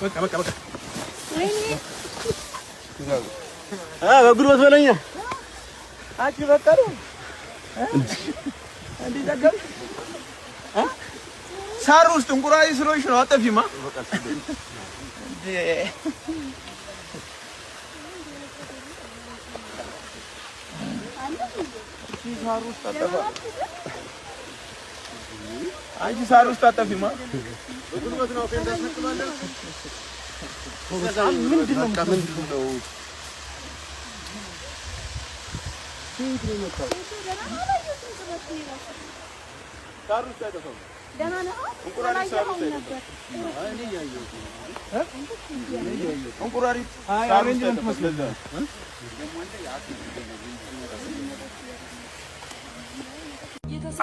በቃ በቃ በቃ በጉልበት በለኛ። አንቺ በቀሉ እንዲህ ጠገብሽ። ሳር ውስጥ እንቁራሪት ስለሆንሽ ነው። አጠፊማ ሳር ውስጥ አጠፋ። አንቺ ሳር ውስጥ አጠፊማ። ምንድን ነው?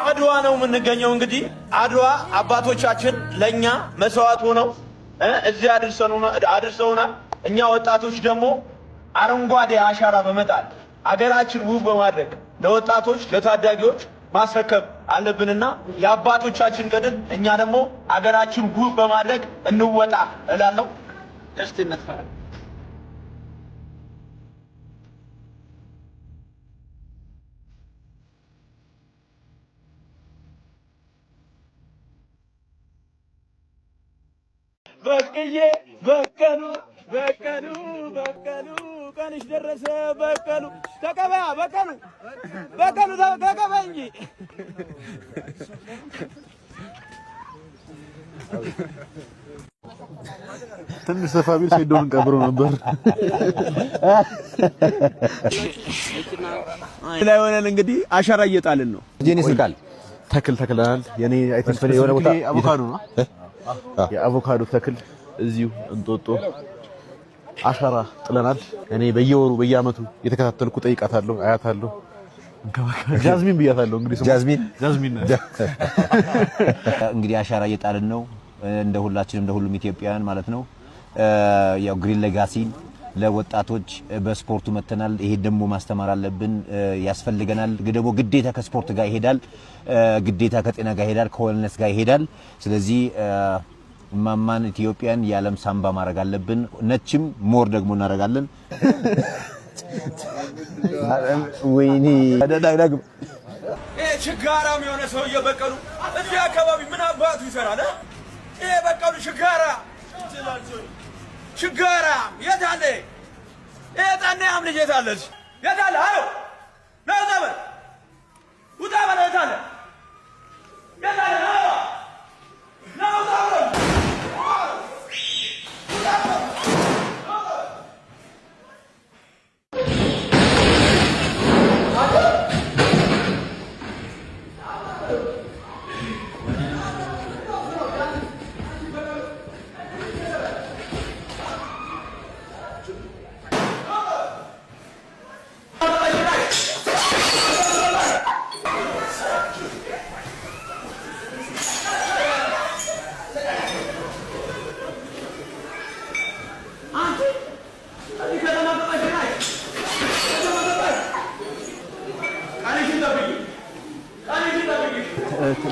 አድዋ ነው የምንገኘው። እንግዲህ አድዋ አባቶቻችን ለኛ መስዋዕት ሆነው እዚህ አድርሰውናል። እኛ ወጣቶች ደግሞ አረንጓዴ አሻራ በመጣል አገራችን ውብ በማድረግ ለወጣቶች ለታዳጊዎች ማስረከብ አለብንና የአባቶቻችን ገድል እኛ ደግሞ አገራችን ውብ በማድረግ እንወጣ እላለሁ። ደስ ይነሳል። በቅዬ በቀሉ በቀሉ በቀሉ ቀንሽ ደረሰ። በቀሉ ተቀበያ በቀሉ በቀሉ ተቀበያ እንጂ ትንሽ ሰፋ ቢል ሴዶን ቀብሮ ነበር። ላይ ሆነን እንግዲህ አሻራ እየጣልን ነው። ጄኒ ስልካል ተክል ተክለናል። የኔ I think የሆነ ቦታ አቮካዶ ነው። የአቮካዶ ተክል እዚሁ እንጦጦ አሻራ ጥለናል። እኔ በየወሩ በየአመቱ የተከታተልኩ ጠይቃታለሁ፣ አያታለሁ። ጃዝሚን ብያታለሁ። እንግዲህ ጃዝሚን ጃዝሚን እንግዲህ አሻራ እየጣልን ነው፣ እንደ ሁላችንም እንደ ሁሉም ኢትዮጵያውያን ማለት ነው። ያው Green Legacy ን ለወጣቶች በስፖርቱ መተናል። ይሄ ደግሞ ማስተማር አለብን፣ ያስፈልገናል። ደግሞ ግዴታ ከስፖርት ጋር ይሄዳል፣ ግዴታ ከጤና ጋር ይሄዳል፣ ከ wellness ጋር ይሄዳል። ስለዚህ ማማን ኢትዮጵያን የዓለም ሳምባ ማድረግ አለብን። ነችም more ደግሞ እናደርጋለን። ወይኔ ይሄ ችጋራም የሆነ ሰውዬ በቀሉ እዚህ አካባቢ ምን አባቱ ይሰራል? ይሄ በቀሉ ችጋራ ችጋራም የት አለ? ይሄ ጠናያም ልጅ የት አለ? የት አለ? አሎ ና ውጣ በል ውጣ በል የት አለ? የት አለ? ና ውጣ በል።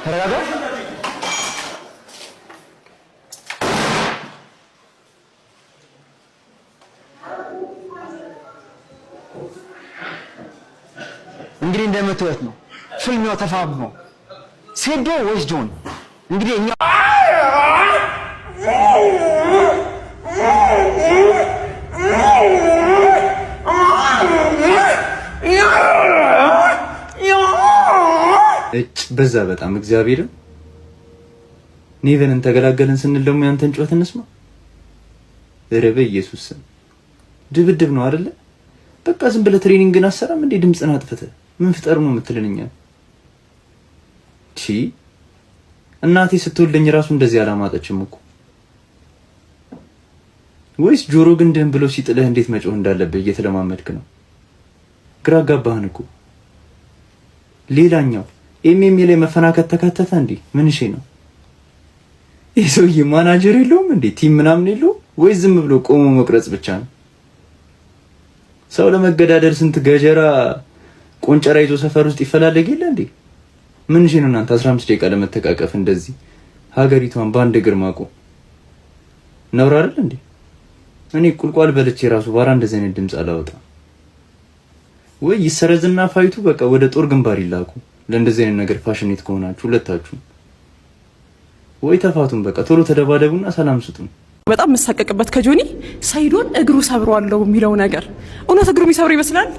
ተረጋጋ። እንግዲህ እንደምትወት ነው ፍልሚያው ተፋፍሞ ሴዶ ወይስ ጆን? እንግዲህ እኛ እጭ በዛ በጣም እግዚአብሔርን ኔቨንን ተገላገልን ስንል ደግሞ ያንተን ጩኸት እንስማ። ኧረ በኢየሱስ ስም ድብድብ ነው አይደለ? በቃ ዝም ብለህ training ን አሰራም እንዴ? ድምፅን አጥፍተህ ምን ፍጠር ነው የምትልን እኛን? ቺ እናቴ ስትወልደኝ ራሱ እንደዚህ አላማጠችም እኮ። ወይስ ጆሮ ግንድህን ብሎ ሲጥልህ እንዴት መጮህ እንዳለብህ እየተለማመድክ ነው? ግራ አጋባህን እኮ። ሌላኛው MMA ላይ መፈናከት ተካተተ እንዴ? ምን እሺ ነው? ይህ ሰውዬ ማናጀር የለውም እንዴ? Team ምናምን የለውም ወይ? ዝም ብሎ ቆሞ መቅረጽ ብቻ ነው? ሰው ለመገዳደል ስንት ገጀራ ቆንጨራ ይዞ ሰፈር ውስጥ ይፈላለግ የለ እንዴ? ምን ነው እናንተ 15 ደቂቃ ለመተቃቀፍ እንደዚህ ሀገሪቷን በአንድ እግር ማቆም ነውር አይደል እንዴ? እኔ ቁልቋል በልቼ ራሱ ባራ እንደዚህ አይነት ድምፅ አላወጣም። ወይ ይሰረዝና fight ኡ በቃ ወደ ጦር ግንባር ይላኩ። ለእንደዚህ አይነት ነገር passionate ከሆናችሁ ሁለታችሁ ወይ ተፋቱን፣ በቃ ቶሎ ተደባደቡና ሰላም ስጡን። በጣም የምሳቀቅበት ከጆኒ ሰይዶን እግሩ ሰብሯለሁ የሚለው ነገር እውነት እግሩ የሚሰብር ይመስላል?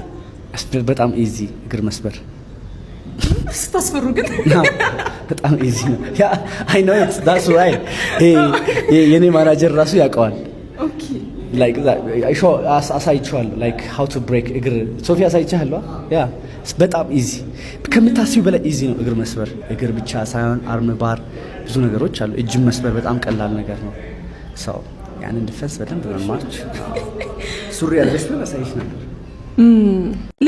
በጣም easy እግር መስበር። ስታስፈሩ ግን። በጣም easy ነው። I know, that's why የኔ ማናጀር ራሱ ያውቀዋል። አሳይቼዋለሁ። Like how to break እግር ሶፊ አሳይቼሃለሁ። Yeah, በጣም easy፣ ከምታስቢው በላይ easy ነው እግር መስበር። እግር ብቻ ሳይሆን arm bar ብዙ ነገሮች አሉ። እጅን መስበር በጣም ቀላል ነገር ነው። So ያንን defense በደንብ መማር፣ ሱሪ ያለሽ አሳይሽ ነበር።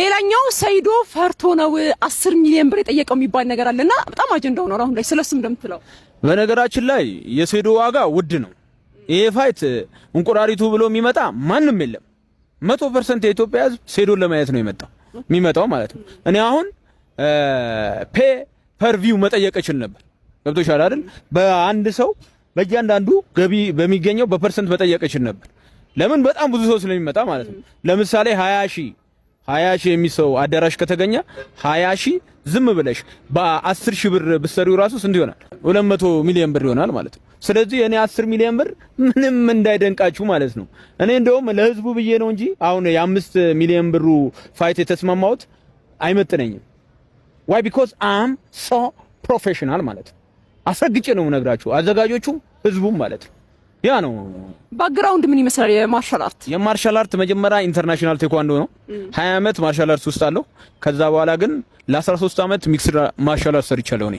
ሌላኛው ሰይዶ ፈርቶ ነው 10 ሚሊዮን ብር የጠየቀው የሚባል ነገር አለና በጣም አጀንዳው ነው አሁን ላይ። ስለሱም እንደምትለው? በነገራችን ላይ የሴዶ ዋጋ ውድ ነው። ይሄ fight እንቁራሪቱ ብሎ የሚመጣ ማንም የለም። 100% የኢትዮጵያ ሕዝብ ሴዶን ለማየት ነው የሚመጣው ማለት ነው። እኔ አሁን pay per view መጠየቅ እችል ነበር። ገብቶሻል አይደል? በአንድ ሰው በእያንዳንዱ ገቢ በሚገኘው በ percent መጠየቅ እችል ነበር። ለምን? በጣም ብዙ ሰው ስለሚመጣ ማለት ነው። ለምሳሌ 20 ሺህ 20 ሺህ የሚሰው አዳራሽ ከተገኘ 20 ሺህ ዝም ብለሽ በ10 ሺህ ብር ብትሰሪው ራሱ ስንት ይሆናል? 200 ሚሊዮን ብር ይሆናል ማለት ነው። ስለዚህ እኔ 10 ሚሊዮን ብር ምንም እንዳይደንቃችሁ ማለት ነው። እኔ እንደውም ለህዝቡ ብዬ ነው እንጂ አሁን የ5 ሚሊዮን ብሩ fight የተስማማሁት አይመጥነኝም። Why? Because I'm so professional ማለት ነው። አስረግጬ ነው የምነግራችሁ፣ አዘጋጆቹም ህዝቡም ማለት ነው። ያ ነው። Background ምን ይመስላል የ martial art? የ martial art መጀመሪያ international ቴኳንዶ ነው። 20 ዓመት martial art ውስጥ አለሁ። ከዛ በኋላ ግን ለ13 ዓመት mixed martial art ሰርቻለሁ እኔ።